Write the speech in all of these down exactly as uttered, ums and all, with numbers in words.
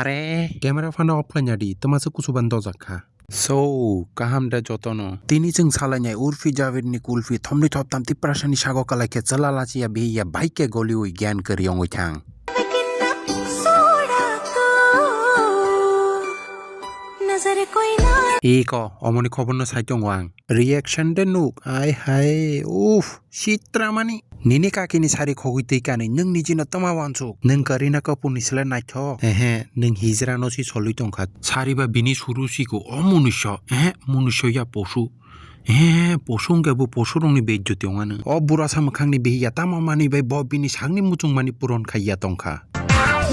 Are, camera phano off khlaina di, twmasa kuchuban dojak kha. So, kaham da jotono. Tini chwng salainai Urfi Javedni kulfi thomni thoptam Tiprasani sago kalai khe chwla lachiya bihiya bai khe goliwi gyan kwrwi wngwi thang. Iko, omoni khoborno sai tongo ang. Reaction de nuk, ai hai, uff, sitramani. Nini kakini sari khogwi twi kanwi, nwng nijino twma wansuk. Nwng karina kapurni sle naithok. Ehe, nwng hijrano si solwi tongkha. Sari ba bini suru siko, o munuiso. Ehe, munuiso ya posu. Ehe, posu wngkhe bo posurokni beijo tongano. O burasa mwkhangni bihiya tamo manwi bai bo bini sakni muchungmani puron khaiya tongkha.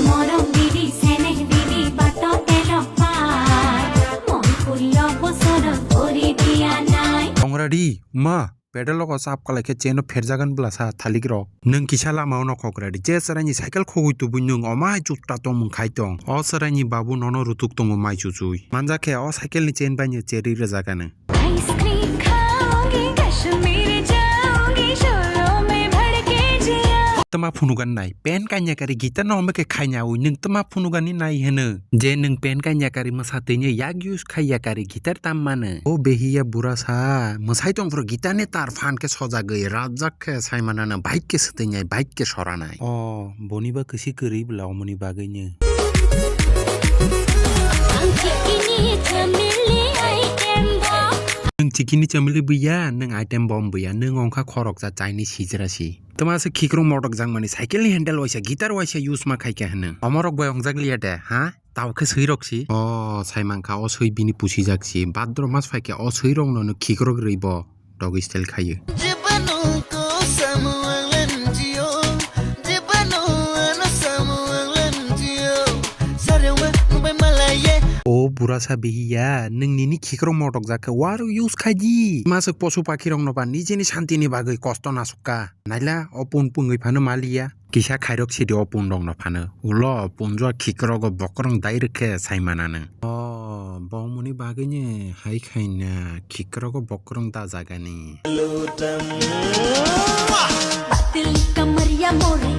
Morom didi, seneh didi, bato telo par. Mon pullo bosoro gori diya nai. Tongradi, ma, pedal logo chap kalai khe cheno pherjagan bwlasa thalik rok. Nwng kisa lama ono khok radi. Je chwraini cycle khogwi tubui nwng omai chukta tongmung khai tong. O chwraini babu nono rutuk tongo mai chuchui. Manjakhe o cycle ni chain baino cherwi rwjagano. Ice cream khaogi, Kashmir jaogi, solo mein bhadke jiya. Tama phunugan nai, pen kanya kari guitar no ombe khe khaina ui, nwng tama phunugan ni nai heno. Je nwng pen kanya kari mwsa twi nai yak use khaiya kari guitar tam mano. O behiya burasa, mwsai tong phuru guitar ni tar phan khe sojagwi, rajak khe sai manana bike khe swtwi nai, bike khe sora nai. O, boni ba kwsi kwrwi bwla omoni bagwi no. Ang chikini chamili item bomb. Nwng chikini chamili buya, nwng item bomb buya, nwng ongkha khoroksa Chinese hijra si. Twma se khikrok motok jakmani cycle ni handle waisa, guitar waisa use ma khaikha hwnwi. Omorok bai ongjak liya de, ha? Tao khe swi rok si. O, sai mankha, o swi bini pusi jak si. Bhadro mas phaikhe o swi rok no, no khikrok rwi bo. Doggy style khayo. Jibanu ko samuangan jio, jibanu ano samuangan jio. Sarema nubai malaye. O burasa bihiya, nwng nini khikrok motok jakha, waro use khaidi. Masuk posu pakhirokno ba nijeni santini bagwi kosto nasukha. Naila, o pun pungwi phano maliya. Kisa khairok sidi o pun rokno phano. Ulo punjua khikrogo bokrong dai rwkhe sai mananw. O, bongmoni bagwino hai khaina khikrogo bokrong da jagani. Batil kamariya more.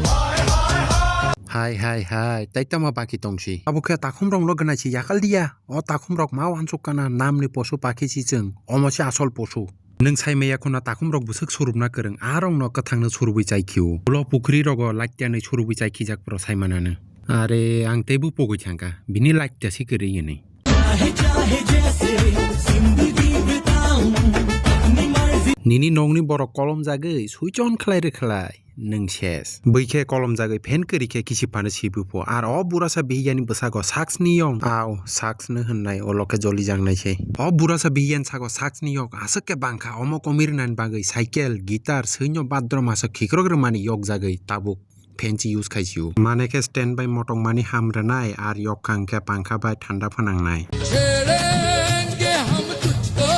Hai, hai, hai, tai tamo baki tongsi. Abo khe takhum rok no gwnai si yakal diya. O takhum rok ma wansuk kana namni posu pakhi si chwng. Omo se asol posu. Nwng sai maya khuna takhum rok bwswk surupna kwrwng, a rokno kwthangno surupwi chai khio. Ulo pukhri rogo laityanwi surupwi chai khijak phro sai mananw. Are, ang teibo pogwi thangkha, bini laitya se kwrwi hwnwi. Nini nokni borok kolom jagwi suichon khlai rwkhlai. Nwng ses. Bwikhe kolom jagwi phen kwrwi khe kisip phano sibu pho. Ar o burasa bihiyani bwsago saksni yong. Au, saksni hwnnai, olo khe joli jangnai se. O burasa bihiyani sago saksni yok aswk khe bangkha. Omo komirnani bagwi cycle, guitar, swino badrom aswk khikrok rwmani yok jagwi tabuk phensi use khaisio. Mane khe stand by motong mani ham rwnai, ar yok kha hwnkhe pangkha bai thanda phwnangnai. Chhedenge hum tujhko,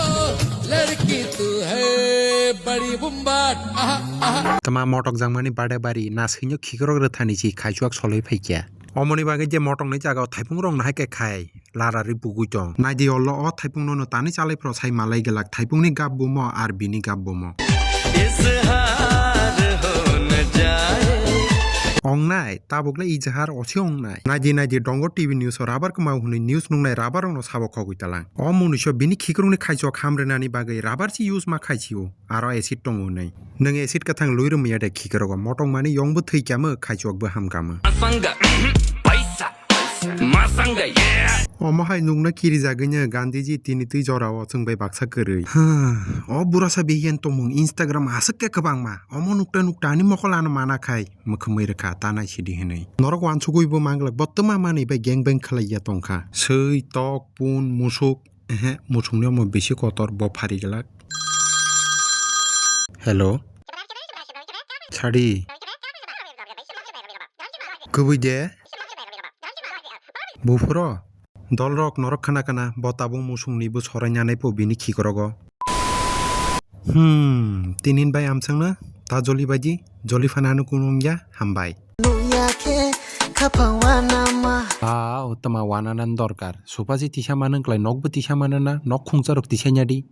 ladki tu hai badi bumbat. Aha, aha. Tama motok jangmani bade bari, na swino khikrok rwthani si khaichuak soloi phaikya. Omoni bagwi je motokni jagao thaipung rok nahai khe khai, lara ri bugui tong. Naidi olo o thaipung nono tani chalai phro sai malai glak, thaipungni gap bumo ar bini gap bumo. Izhar hona chahiye. Ongnai, tabukle ijhar osi ongnai. Naidi naidi dongo T V news o rabar kwmao hwnwi news nungnai rabar rokno sabo khogwi talang. O munuiso bini khikrokni khaichok hamrwnani bagwi rabar si use ma khaisio. Aro acid tongo hwnwi. Nwng acid kwthang lui rwmaya de khikrogo? Motong mani yongbo thwi kamo, khaichokbo ham kamo. Masanga, paisa, masanga, yeah. Omo hai nukna kirijagwino Gandhiji tini twi jorao chwng bai baksa kwrwi. Ha, o burasa bihiyan tongmung Instagram aswk khe kwbangma. Omo nukta nukta ani mokol ano mana khai mwkhwmwi rwkha ta naisidi hwnwi. Norok wansugwibo manglak bo twma manwi bai gang bang khlaiya tongkha. Swi, tok, pun, musuk, Ehe, muchungni omo bisi kotor, bo phari glak. Hello. Sadi. Kubui de? Buphuro? Dolrok norok khna khna, bo tabuk muchungni bo sorai nanai po bini khikrogo. Hmm, tinin bai amsangno ta joli baidi, joli phano ano kunu wngya, hambai. Nukya khe khapang wanama. Ah, o tama wananan dorkar. Supasi tisa manwng klai, nokbo tisa manana, nok khungsa rok tisa nyadi.